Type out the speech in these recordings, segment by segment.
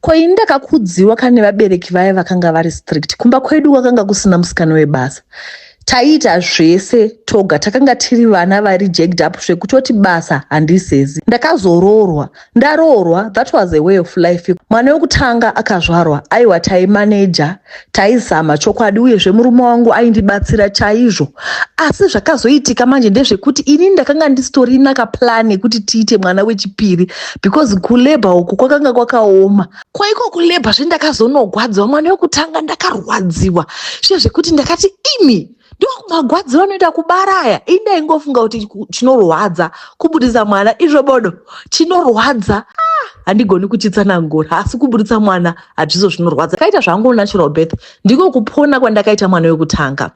Ko ini ndakakudziwa kane vabereki vaya vakanga vari strict. Kumba kwedu kwakanga kusina musikana webasa. Taiita zvese toga, takanga tiri vana vari jacked up zvekutoti basa handizezi. Ndakazoroorwa, ndaroorwa, that was a way of life. Mwana wekutanga akazvarwa, aiwa, taimaneja, taizama chokwadi, uyezve murume wangu aindibatsira chaizvo. Asi zvakazoitika manje ndezvekuti ini ndakanga ndisitorina kaplan yekuti tiite mwana wechipiri, because kulabour uku kwakanga kwakaoma. Kwaiko kulabour zvendakazonogwadziwa mwana wekutanga, ndakarwadziwa zviye zvekuti ndakati, imi, ndo magwadziro anoita kubara aya? Ini ndaingofunga kuti chinorwadza kubudisa mwana, izvo bodo, chinorwadza, ah, handigoni kuchitsanangura, asi kubudisa mwana hazvizo zvinorwadza. Kaita zvangu natural birth, ndiko kupona kwandakaita mwana wekutanga.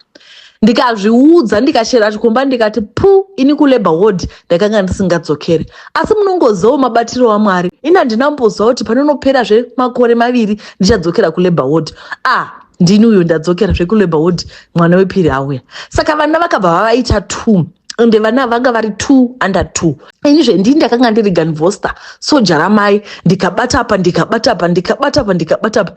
Ndikazviudza, ndikachera chikomba, ndikati pu, ini kulabour ward ndakanga ndisingadzokeri. Asi munongozivawo mabatiro aMwari, ini handinamboziva kuti panonoperazve makore 2 ndichadzokera kulabour ward. Ah, ndini uyo ndadzokera zvekulabour ward, mwana wepiri auya. Saka vana vakabva vavaita two, ende vana vanga vari two under two. Inizve ndini ndakanga ndiri ganvoster, soja ramai, ndikabata apa, ndikabata apa, ndikabata apa, ndikabata apa.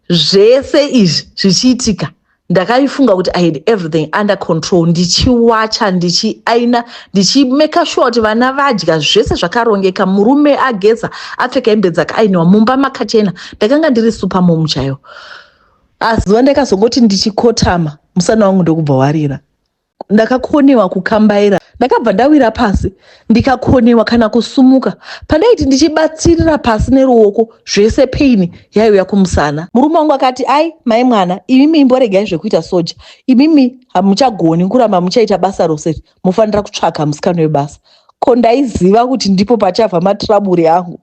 Zvese izvi zvichiitika, ndakaifunga kuti I had everything under control, ndichiwacha, ndichiaina, ndichimake sure kuti vana vadya, zvese zvakarongeka, murume ageza, apfeka hembe dzakaainiwa, mumba makachena. Ndakanga ndiri supermom chaiyo. Asi zuva ndakazongoti ndichikotama, musana wangu ndokubva warira. Ndakakonewa kukambaira, ndakabva ndawira pasi, ndikakonewa kana kusumuka. Pandaiti ndichibatsirira pasi neruoko, zvese pain yaiuya kumusana. Murume wangu akati, "Ai, mai mwana, imimi imboregai zvekuita soja. Imimi hamuchagoni kuramba muchaita basa rose, mufanira kutsvaka musikana webasa." Ko ndaiziva kuti ndipo pachabva matrouble angu?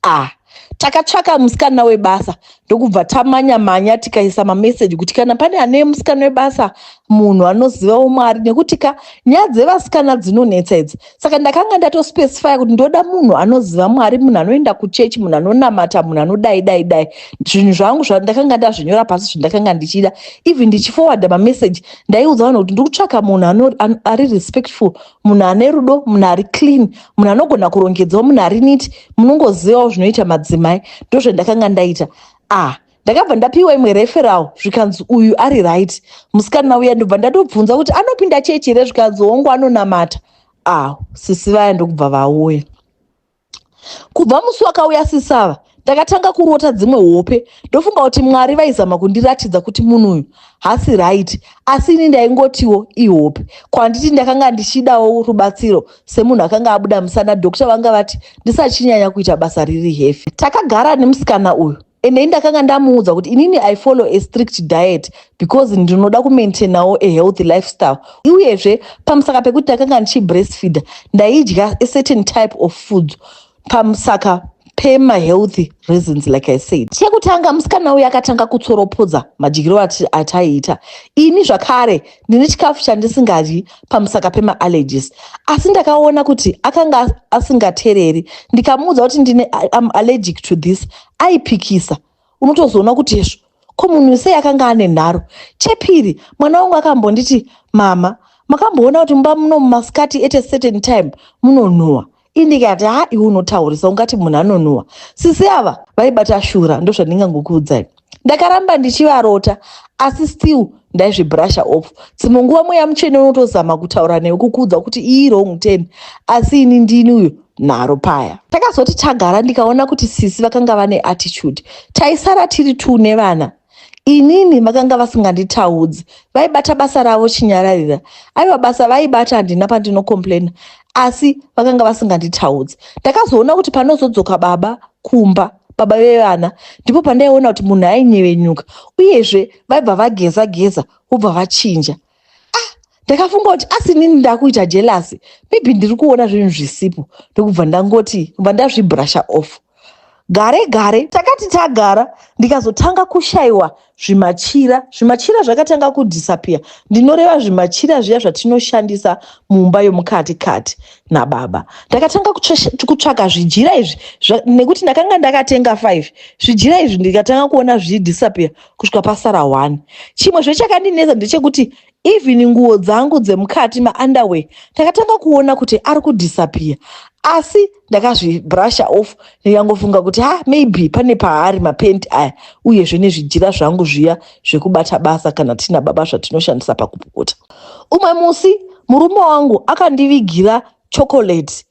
Ah, takatsvaka musikana webasa, ndokubva tamanya manya, tikaisa mameseji kuti kana pane ane musikana webasa, munhu anozivawo Mwari, nekuti ka nyaya dzevasikana dzinonetsa idzi. Saka ndakanga ndatospecifya kuti ndoda munhu anoziva Mwari, munhu anoenda kuchechi, munhu anonamata, munhu anodai dai dai. Zvinhu zvangu zvandakanga ndazvinyora pasi, zvandakanga ndichida. Even ndichiforwarda mameseji, ndaiudza vanhu kuti ndiri kutsvaka munhu ari respectful, munhu ane rudo, munhu ari clean, munhu anogona kurongedzawo, munhu ari neat. Munongozivawo zvinoita madzimai, ndozvandakanga ndaita. Ah, ndakabva ndapiwa imwe referral, zvikanzi uyu ari right, musikana uya. Ndobva ndatobvunza kuti anopinda chechi here, zvikanzi hongu, anonamata. Ah, sisi vaya ndokubva vauya. Kubva musi wakauya sisi ava, ndakatanga kurota dzimwe hope. Ndofunga kuti Mwari vaizama kundiratidza kuti munhu uyu hasi right, asi ini ndaingotiwo ihope. Kwanditi ndakanga ndichidawo rubatsiro semunhu akanga abuda musana, doctor vanga vati ndisachinyanya kuita basa riri heavy. Takagara nemusikana uyu, ende ndakanga ndamuudza kuti inini I follow a strict diet because ndinoda kumaintainawo a healthy lifestyle, uyezve pamusaka pekuti ndakanga ndichibreastfeeda, ndaidya a certain type of food pamusaka pemahealthy reasons, like I said. Chekutanga, musikana uyu akatanga kutsoropodza madyiro ataiita. Ini zvakare ndine chikafu chandisingadyi pamusaka pemaallergies, asi ndakaona kuti akanga asingateereri. Ndikamuudza kuti ndine, am allergic to this, aipikisa. Unotozoona kuti izvo, ko munhu sei akanga ane nharo? Chepiri, mwana wangu akambonditi, "Mama, makamboona kuti mumba muno mumasikati at a certain time munonhuhwa?" Indikati, "Ha, iwe unotaurisa, ungati munhu anonhuhwa?" Sisi ava vaibata shura, ndozvandingangokuudzai. Ndakaramba ndichivarota, asi still ndaizvibrusha off. Dzimwe nguva Mweya Mutsvene unotozama kutaura newe, kukuudza kuti iyi wrong turn, asi ini ndini uyo nharo paya. Takazoti tagara, ndikaona kuti sisi vakanga vane attitude. Taisara tiri two nevana. Inini vakanga vasinganditaudzi, vaibata basa ravo chinyararira. Aiwa, basa vaibata, handina pandinocomplaina, asi vakanga vasinganditaudzi. Ndakazoona kuti panozodzoka baba kumba, baba vevana, ndipo pandaiona kuti munhu ainyevenyuka, uyezve vaibva vageza geza, vobva vachinja. Ah, ndakafunga kuti asi inini ndakuita jealous, maybe ndiri kuona zvinhu zvisipo. Ndokubva ndangoti bva ndazvibrusha off. Gare gare takati tagara, ndikazotanga kushayiwa zvimachira. Zvimachira zvakatanga kudisappear, ndinoreva zvimachira zviya zvatinoshandisa mumba yomukati kati nababa. Ndakatanga kutsvaka zvijira izvi nekuti ndakanga ndakatenga 5 zvijira izvi, ndikatanga kuona zvichidisappear kusvika pasara 1. Chimwe zvechakandinetsa ndechekuti even nguo dzangu dzemukati, maunderwear, ndakatanga kuona kuti ari kudisappear. Asi ndakazvibrusha off, ndikangofunga kuti ha, maybe pane paari mapenti aya, uyezve nezvijira zvangu zviya zvekubata basa kana tina baba zvatinoshandisa pakupukuta. Umwe musi murume wangu akandivigira chocolate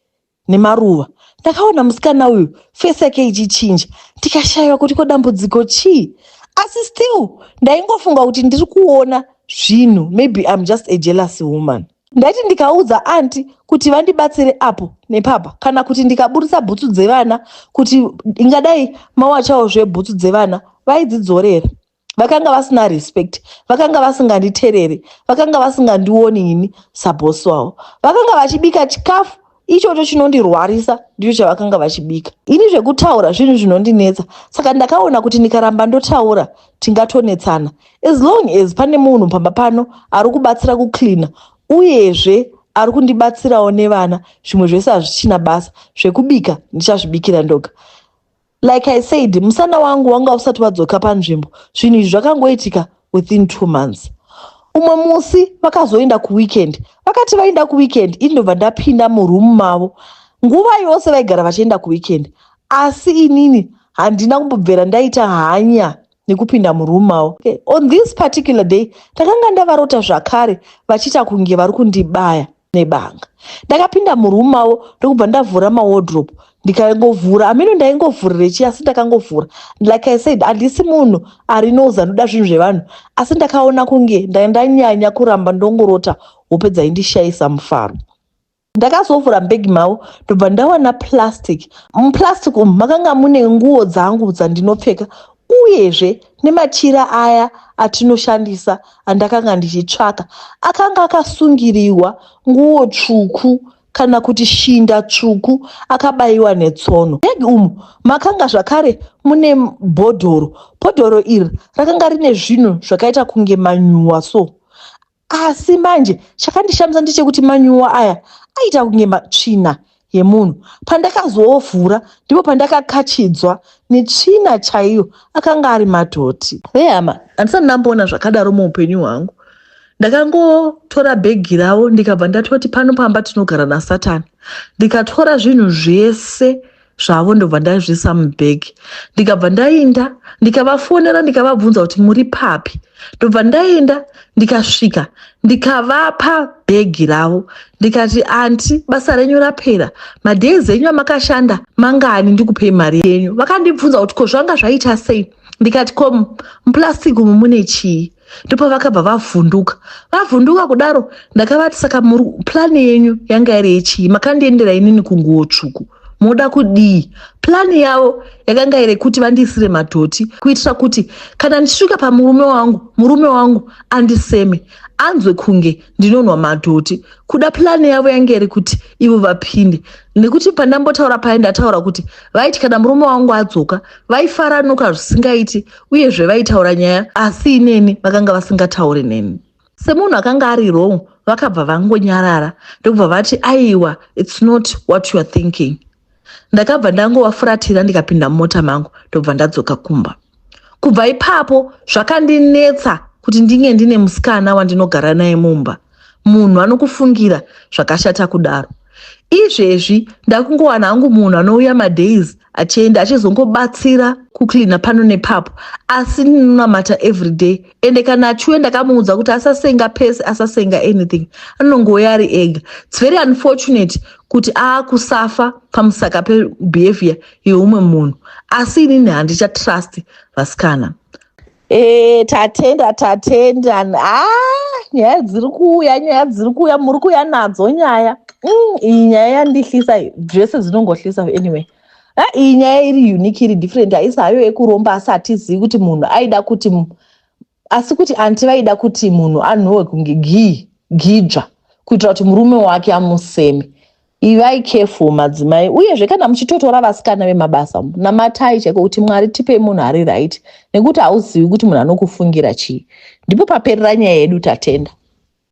nemaruva. Ndakaona musikana uyu face yake ichichinja, ndikashayiwa kuti ko dambudziko chii, asi still ndaingofunga kuti ndiri kuona zvinhu, maybe I'm just a jealous woman. Ndaiti ndikaudza aunty kuti vandibatsire apo nepapa, kana kuti ndikaburisa bhutsu dzevana kuti ingadai mawachawo zvebhutsu dzevana, vaidzidzorera. Vakanga vasina respect, vakanga vasinganditereri, vakanga vasingandioni ini sabhosi wavo. Vakanga vachibika chikafu ichocho chinondirwarisa, ndicho chavakanga vachibika. Ini zvekutaura zvinhu zvinondinetsa, saka ndakaona kuti ndikaramba ndotaura tingatonetsana. As long as pane munhu pamba pano ari kubatsira kucleana, uyezve ari kundibatsirawo nevana, zvimwe zvese hazvichina basa. Zvekubika ndichazvibikira ndoga. Like I said, musana wangu wanga usati wadzoka panzvimbo. Zvinhu izvi zvakangoitika within 2 months. Umwe musi vakazoenda kuweekend. Vakati vaenda kuweekend, ini ndobva ndapinda muroom mavo. Nguva yose vaigara vachienda kuweekend, asi inini handina kumbobvera ndaita hanya nekupinda muroom mavo. Okay. On this particular day ndakanga ndavarota zvakare vachiita kunge vari kundibaya nebanga. Ndakapinda muroom mavo, ndokubva ndavhura mawardrobe, ndikangovhura amino ndaingovhurire chi, asi ndakangovhura. Like I said, handisi munhu ari nosy anoda zvinhu zvevanhu, asi ndakaona kunge ndanyanya kuramba ndongorota hope dzaindishayisa mufaro. Ndakazovhura mubhegi mavo, ndobva ndawana plastic. Muplastic umu makanga mune nguo dzangu dzandinopfeka, uyezve nemachira aya atinoshandisa andakanga ndichitsvaka. Akanga akasungirirwa nguo tsvuku, kana kuti shinda tsvuku, akabayiwa netsono. Bhegi umu makanga zvakare mune bhodhoro. Bhodhoro iri rakanga rine zvinhu zvakaita kunge manyuwa so, asi manje chakandishamisa ndechekuti manyuwa aya aita kunge matsvina yemunhu. Pandakazovhura ndipo pandakakachidzwa netsvina chaiyo. Akanga ari madhoti. Vehama, handisati ndamboona zvakadaro muupenyu hwangu. Ndakangotora bhegi ravo, ndikabva ndatoti pano pamba tinogara nasatani. Ndikatora zvinhu zvese zvavo, ndobva ndazviisa mubhegi, ndikabva ndaenda, ndikavafonera, ndikavabvunza kuti muri papi. Ndobva ndaenda, ndikasvika, ndikavapa bhegi ravo, ndikati, "Aunty, basa renyu rapera. Madays enyu amakashanda mangani? Ndikupei mari yenyu." Vakandibvunza kuti ko zvanga zvaita sei. Ndikati, "Ko muplastic umu mune chii?" Ndopavakabva vavhunduka. Vavhunduka kudaro, ndakavati, "Saka plan yenyu yanga iri yechii? Makandiendera inini kunguo tsvuku, moda kudii?" Plan yavo yakanga iri kuti vandiisire madhoti kuitira kuti kana ndichisvika pamurume wangu, murume wangu andiseme, anzwe kunge ndinonwa madhoti. Kuda plan yavo yange iri kuti ivo vapinde, nekuti pandambotaura paye, ndataura kuti vaiti kana murume wangu adzoka vaifaranuka zvisingaiti, uyezve vaitaura nyaya, asi ineni vakanga vasingatauri neni. Semunhu akanga ari wrong, vakabva vangonyarara, ndokubva vati, "Aiwa, it's not what you are thinking." Ndakabva ndangovafuratira, ndikapinda mumota mangu, ndobva ndadzoka kumba. Kubva ipapo zvakandinetsa kuti ndinge ndine musikana wandinogara naye mumba, munhu anokufungira zvakashata kudaro. Izvezvi ndakungowana hangu munhu anouya madays achienda, achizongobatsira kucleana pano nepapo, asi ndinonamata everyday. Ende kana achiuya, ndakamuudza kuti asasenga pese, asasenga anything, anongouya ari ega. It's very unfortunate kuti aakusuffer pamusaka pebehavior yeumwe munhu, asi inini handichatrust vasikana. Tatenda, tatenda. Ah, nyaya dziri kuuya, nyaya dziri kuuya, muri kuuya nadzo nyaya. Iyi nyaya yandihlisa, zvese dzinongohlisa anyway. Ah, iyi nyaya iri unique, iri different, haisi hayo yekuromba, asi hatizivi kuti munhu aida kuti, asi kuti aunty vaida kuti munhu anhuhwe kunge gii gidzva kuitira kuti murume wake amuseme. Ivai careful, madzimai, uyezve kana muchitotora vasikana vemabasa, namatai chaiko kuti Mwari tipei munhu ari right, nekuti hauzivi kuti munhu anokufungira chii. Ndipo paperera nyaya yedu. Tatenda.